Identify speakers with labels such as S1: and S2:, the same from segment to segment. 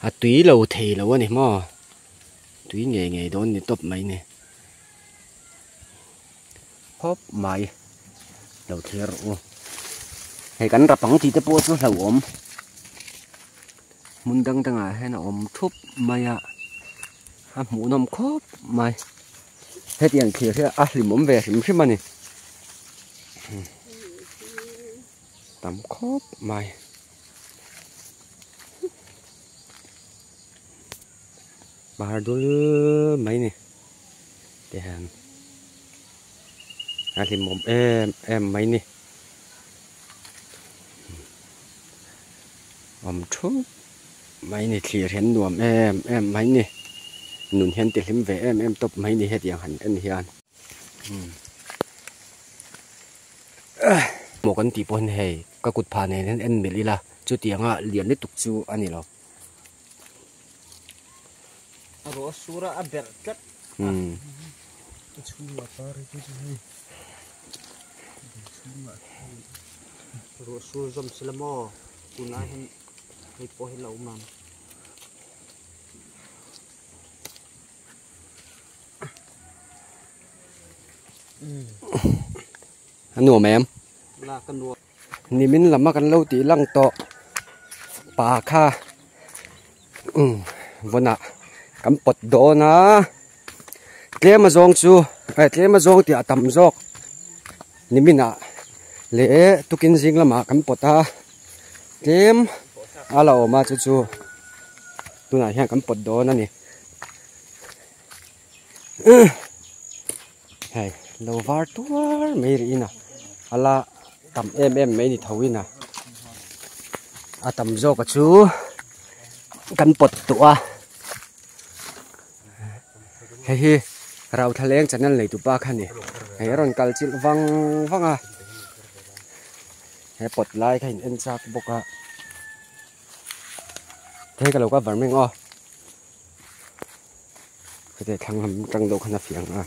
S1: A tui lo thei lo a ni maw tui ngei ngei dawn ni tawp mai ni khawp mai lo thlir rawh u hei kan rapang tih te pawh chu hlauhawm hmun dang dangah hian a awm thup mai a a hmuhnawm khawp mai hetiang thlir hi a hlimawm ve hrim hrim a ni tam khawp mai. Par dul mai ni te hian a hlimawm em em mai ni awm thup mai ni thlir hian nuam em em mai ni nun hian ti hlim ve em em tawp mai ni hetiang han en hian. Maw kan tih pawhin hei ka kut phah nen hian en melh ila chutianga lian lutuk chu a ni lo.
S2: A rawh sur a a berh tlat a. A chhungah par hi chu hei chhungah rawh sur zawm sela maw tunah hian hei pawh hi la awm ang.
S1: A nuam em? Nimin lama kan lo tih lang tawh pa kha umm vawnah kan pawt dawn a tlem a zawng chu eh tlem a zawng tih a tam zawk niminah leh tukin zing lamah kan pawt a tlem a la awm a chu chu tunah hian kan pawt dawn a ni. Hei lo var tuar mai rih in a a la tam em em mai ni tho in a a tam zawk a chu kan pawt tawh a hei hi Rauthaleng channel nei tupa kha ni hei a rawn kal chilh vang vang a he pawt lai kha in en chak bawk a hei ka lo cover mai ang aw. Heti thlang lam tang deuh khan a fiah ang a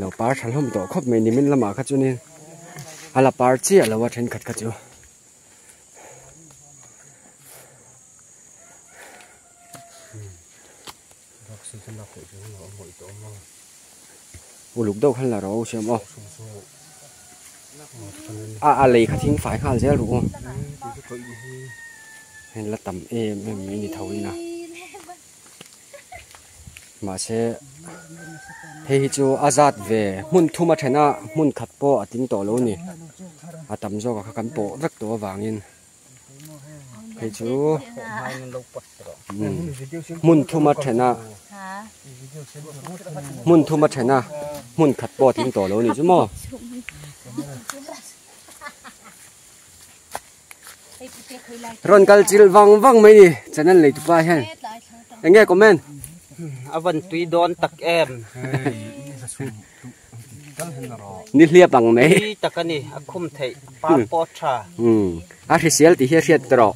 S1: lo par tha hlawm tawh khawp mai nimin lamah kha chuanin a la par chiah lo a thenkhat kha chu. Uluk deuh khan la rawh u siam aw a a lei kha thing fai nghal zel rawh u hei la tam em em mai ni tho in a mahse hei hi chu a zat ve hmun thum a then a hmun khat pawh a tling tawh lo a ni a tam zawk a kha kan pawh vek tawh avangin. Hei chu hmun thum a then a hmun thum a then a hmun khat pawh a tling tawh lo a ni chu maw. Rawn kal chilh vang vang mai ni channel nei tupa hian eng nge comment.
S2: A van tui dawn tak em.
S1: Ni hliap ang mai.
S2: Tui tak a ni, a khum theih par pawh a tha.
S1: Umm, a hrisel tih hi a hriat tawh.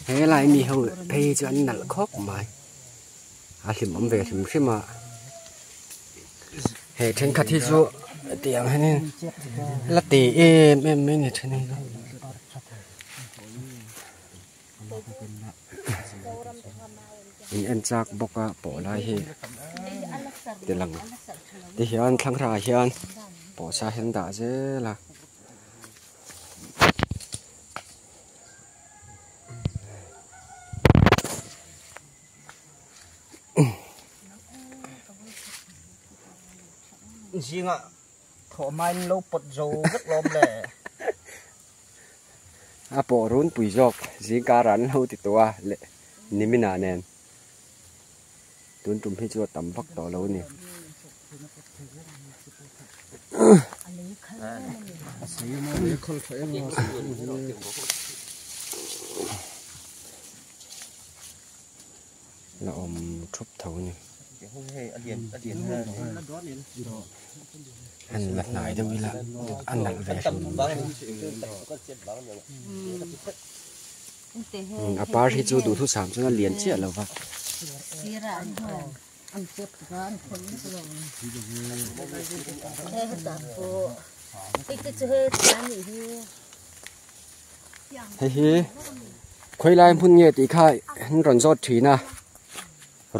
S1: He lai mi ho phei chu an nalh khawp mai. A hlimawm ve hrim hrim a. Hei thenkhat hi chu tiang hianin la ti em em mai a ni then hi chu. In en chak bawk a pawh lai hi ti lang ti hian thlangra ah hian pawhsa hi an dah zel a.
S2: Zingah thawh hmain lo pawt zo vek lawm le.
S1: A pawh runpui zawk zingkar an lo ti tawh a leh niminah nen tun tum hi chu a tam vak tawh lo a ni. La awm thup tho a ni. An la hnai deuh ila a nalh ve hrim hrim a par hi chu duhthusam chuan a lian chiah lo va. Hei hi khawilai hmun nge tih kha an rawn zawt thin a,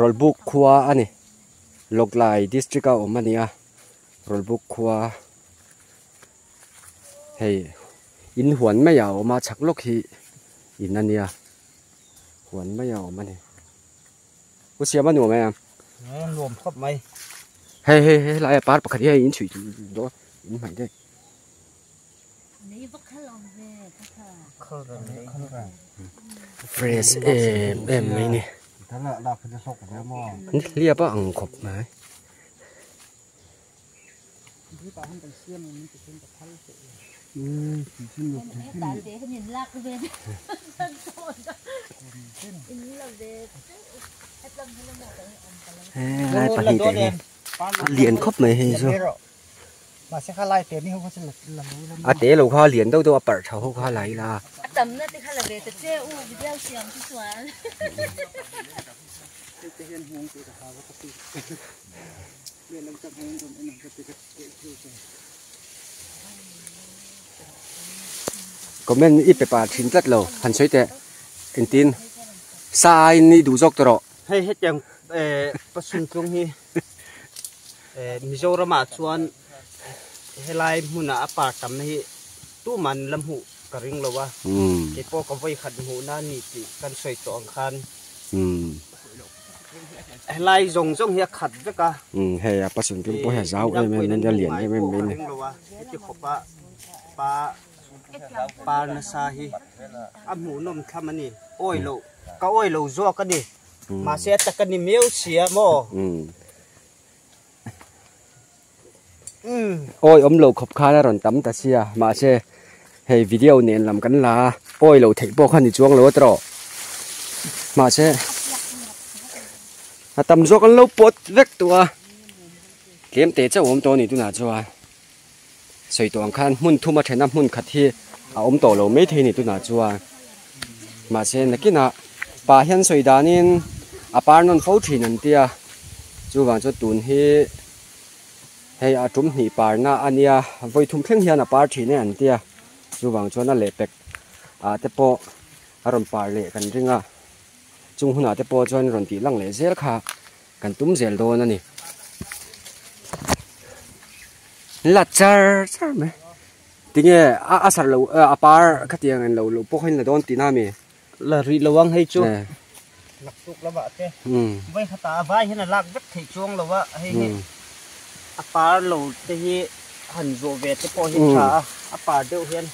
S1: Rawlbuk khua a ni. Lawngtlai district a awm a ni a, Rawlbuk khua hei in huan mai a awm a chhak lawk hi in a nia huan mai a awm a ni. U siam a nuam em?
S2: Nuam khawp mai.
S1: Hei hei hei lai a par pakhat hi hei in chhuih dawn in hmaih daih. Fresh em em mai ni. Ni hliap a ang khawp mai. Helai pahnih te hi a lian khawp mai hei chu. A te lo kha lian deuh deuh a parh tha ho kha la ila. Comment i pe pa thin tlat lo han sawi teh engtin sa aiin i duh zawk tawh rawh.
S2: Hei hetiang pasung tlung hi Mizoramah chuan helai hmuna a par tamna hi tuman la hmuh ka ring lo a, keipawh ka vawi khat hmuhna a ni tih kan sawi tawh ang khan helai zawng zawng hi a khat vek a.
S1: Hei a pasung tlung pawh hi a zau em em mai a, a lian em em mai a ni.
S2: Ka ring lo a, heti khawpa pa par nasa hi a hmuhnawm thlam a ni, awi loh ka awi lo zawk a ni. Mahse a tak a ni miau sia maw?
S1: Awi awm lo khawp khan a rawn tam ta sia mahse hei video nen lam kan la a awi lo theih pawh kha ni chuang lo a tawh mahse a tam zawk an lo pawt vek tawh a tlem te chauh a awm tawh a ni tunah chuan sawi tawh ang khan hmun thum a then a hmun khat hi a awm tawh lo maithei a ni tunah chuan mahse nakinah pa hian sawi danin a par nawn fo thin an tia chuvang chuan tun hi hei a tum hnih parna a nia vawi thum thleng hian a par thin e an tia chuvang chuan a lehpek ah te pawh a rawn par leh kan ring a chung hunah te pawh chuan rawn tih lang leh zel kha. Kan tum zel dawn a ni. La char char mai. Tinge a a sar lo a par khatiang en lo lo pawh khain la dawn tihna a mi?
S2: La rih lo ang hei chu. Lak tuk lamah te. Vai khata a vai hian a lak vek theih chuang lo a hei hi a par lo te hi han zawh ve te pawh hi tha a a par deuh hian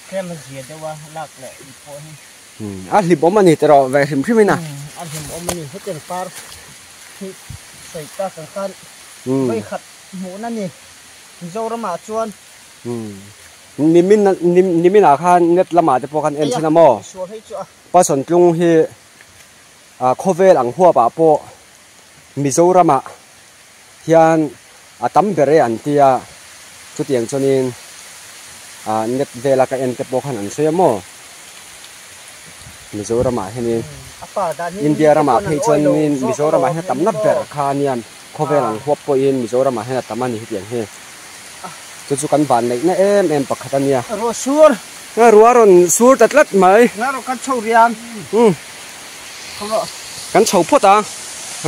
S2: tlem a zia deuh a lak leh pawh hi.
S1: A hlimawm a ni tawh ve hrim hrim in a.
S2: A hlimawm a ni hetiang par hi sawi tak ang khan vawi khat hmuhna ni Mizoramah chuan.
S1: Nimin niminah khan net lamah te pawh khan en thin a maw? Pasawn tlung hi khawvel ang huapah pawh Mizoramah hian a tam ber e an tia chutiang chuanin ah net vela ka en te pawh khan an sawi a maw Mizoramah hianin India ramah phei chuanin Mizoramah hian a tamna ber kha a nia khawvel ang huap pawhin Mizoramah hian a tam a ni hetiang hi chu chu kan van neihna em em pakhat a nia
S2: ruah sur
S1: ruah rawn sur ta tlat mai Kan chho phawt a,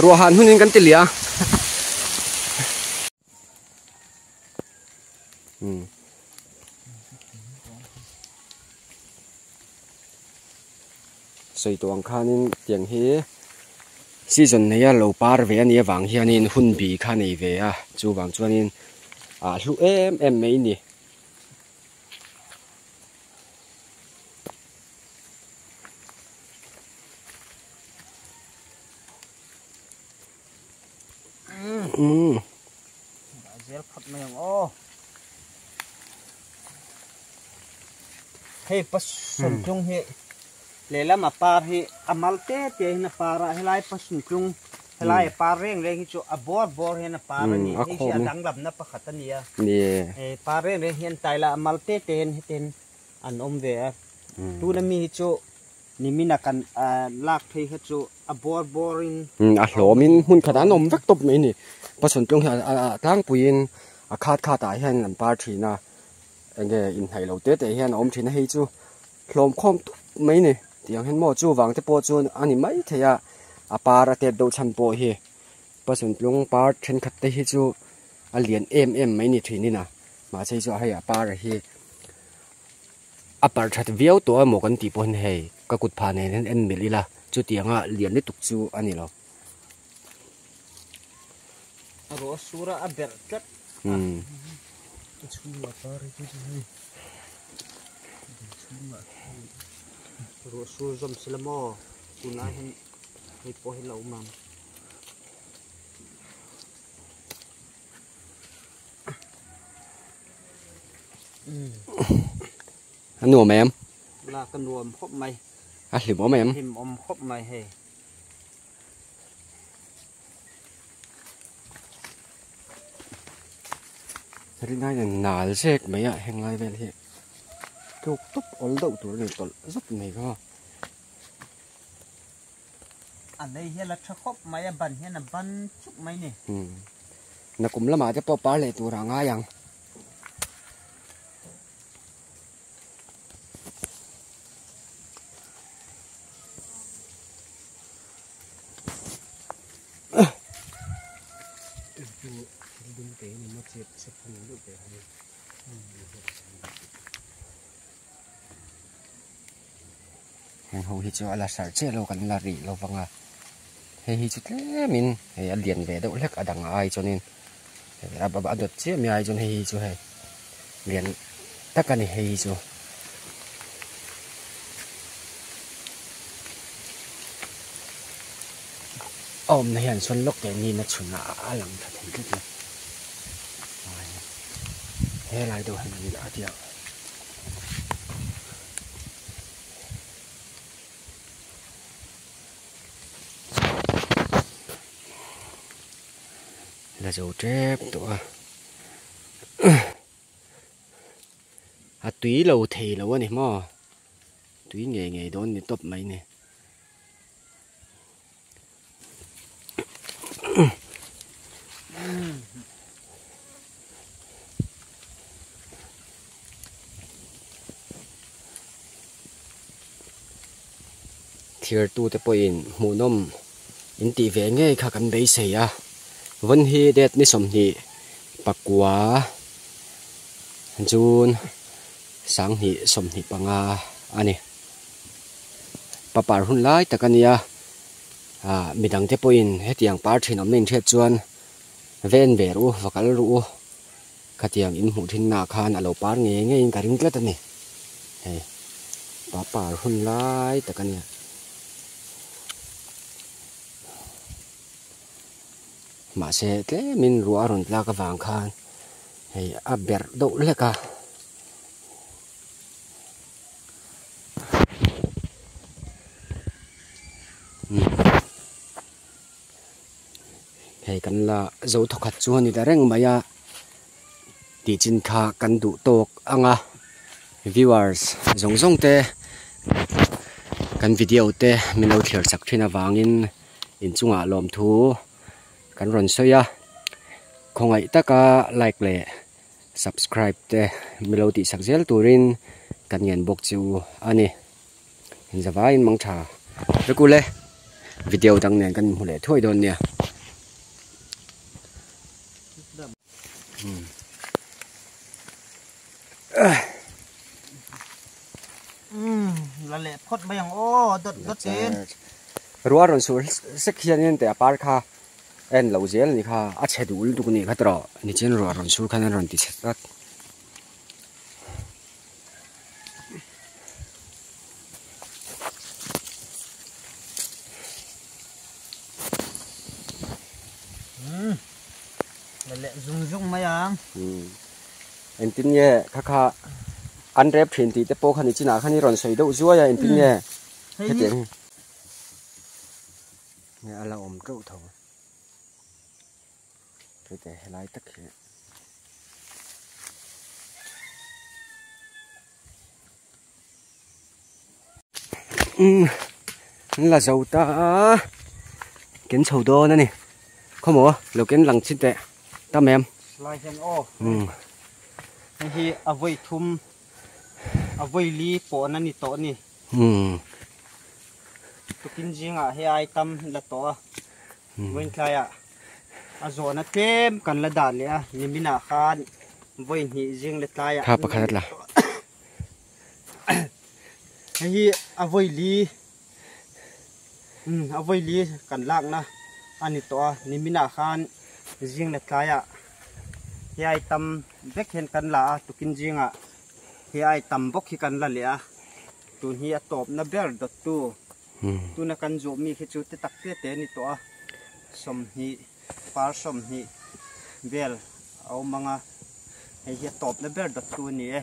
S1: ruah han hunin kan ti liah a. Sawi tawh ang khanin tiang hi season neia lo par ve a nih avang hianin hun bi kha a nei ve a, chuvang chuanin a hlu em em mai a ni.
S2: Zel phawt mai ang aw. Hei pasum tlung hi lehlam a par hi a mal te te hian a par a helai pasum tlung helai a par reng reng hi chu a bawr bawr hian a par a ni hei hi a danglamna pakhat a ni a par reng reng hian taila a mal te te hian hetiang an awm ve a tuna mi hi chu nimina kan lak phei kha chu a bawr bawr in
S1: a hlawm in hmun khat an awm vek tawp mai ni pasawn tlung hi a tlangpui in a khat khat ah hian an par thin a enge inhnaih lo te te hian a awm thin a hei chu hlawm khawm tup mai ni tiang hian maw chu vang te pawh chuan a ni mai thei a a par a tet deuh chhan pawh hi Pasumtlung par thenkhat te hi chu a lian em em mai ni thin in a mahse chu hei a par hi a par that viau tawh emaw kan tih pawh hian hei ka kut phah nen hian en milh ila chutianga lian lutuk chu a ni lo.
S2: A rawh a sur a a berh tlat a a chhungah par hi chu hei chhungah rawh sur zawm sela maw tunlai hian hei pawh hi la awm ang.
S1: A nuam em?
S2: La ka nuam khawp mai.
S1: A hlim awm em?
S2: Hlim awm khawp mai hei.
S1: Rinai nen nal zek mai a heng lai vel hi tluk tup awl deuh tur a ni tawlh zet mai kha.
S2: A lei hi a la tha khawp mai a ban hian a ban chuk mai ni.
S1: Nakum lamah te pawh par leh tur a ngai ang. Heng ho hi chu a la sarh chiah lo kan la rih lo vang a hei hi chu tlemin hei a lian ve deuh hlek a dang ai chuanin a dawt chiah mai ai chuan hei hi chu hei lian tak a ni hei hi chu. A awmna hian sawn lawk teh niin a chhun a a lang tha thei tlat lo helai deuh hian an a tia. La zo tep tawh a a tui lo thei lo a ni maw tui ngei ngei dawn ni tawp mai ni. Thirtute pawhin hmuhnawm in tih ve ngei kha kan beisei a vawn hi date ni 20 pakua June 2025 a ni. Papar hun lai tak a nia ah midang te pawhin hetiang par thin awmna inhriat chuan ven ve ru va kal ru u khatiang in hmuh thin naah khan a lo par ngei ngeiin ka ring tlat a ni hei papar hun lai tak a nia. Mahse tlemin ruah a rawn tlak avang khan hei a berh deuh hlek a. Hei kan la zo thawkhat chu a ni ta reng mai a tih chin kha kan duh tawk ang a viewers zawng zawng te kan video te min lo thlir chak thin avangin inchungah lawmthu kan rawn sawi a khawngaih taka like leh. Subscribe te milo tih sak zel turin kan ngen bawk chu a ni. Inzavaiin mang tha vek ule. Video dang nen kan inhmu leh thuai dawn nia.
S2: La leh phawt mai ang aw dawt dawt in.
S1: Ruah rawn sur sek hianin teh a par kha. En lo zel ni kha a chhe duh lutuk ni kha tawh nichin ruah rawn sur khan an rawn ti chhe tlat.
S2: La leh zung zung mai ang.
S1: Engtin nge kha kha an rep thin tih te pawh kha nichinah khan i rawn sawi deuh zuai a engtin nge hetiang. Nge a la awm teuh tho hete helai tak hi umm an la zo ta a ken chho dawn a ni khawmaw lo ken lang chhin teh tam em
S2: lai hian aw umm hei hi a vawi thum. A vawi li pawhna ni tawh a ni. Tukin zingah he ai tam la tawh a. Vawiin tlaiah a zawhna tlem kan la dah leh a, niminah khan vawi hnih zing leh tlaiah
S1: Kha pakhat a tla.
S2: Hei hi a vawi li umm a vawi li kan lakna a ni tawh a, niminah khan zing leh tlaiah he ai tam vek hian kan la a, tukin zingah he ai tam bawk hi kan la leh a, tun hi a tawpna ber dawttu. Tuna kan zawh mi khi chu te tak te te a ni tawh a, 20 par 20 vel a awm ang a, hei hi a tawpna ber dawttu a ni e.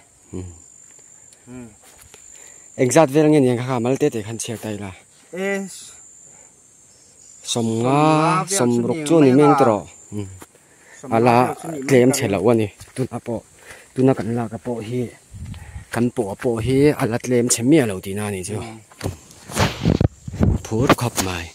S1: Engzat vel nge niang kha kha mal te te khan chhiar ta ila.
S2: E
S1: 50 60 chu a ni mai ang tawh a la tlem chhe loh a ni tuna pawh tuna kan lak a pawh hi kan pawh a pawh hi a la tlem chhe miah lo tihna a nih chu phur khawp mai.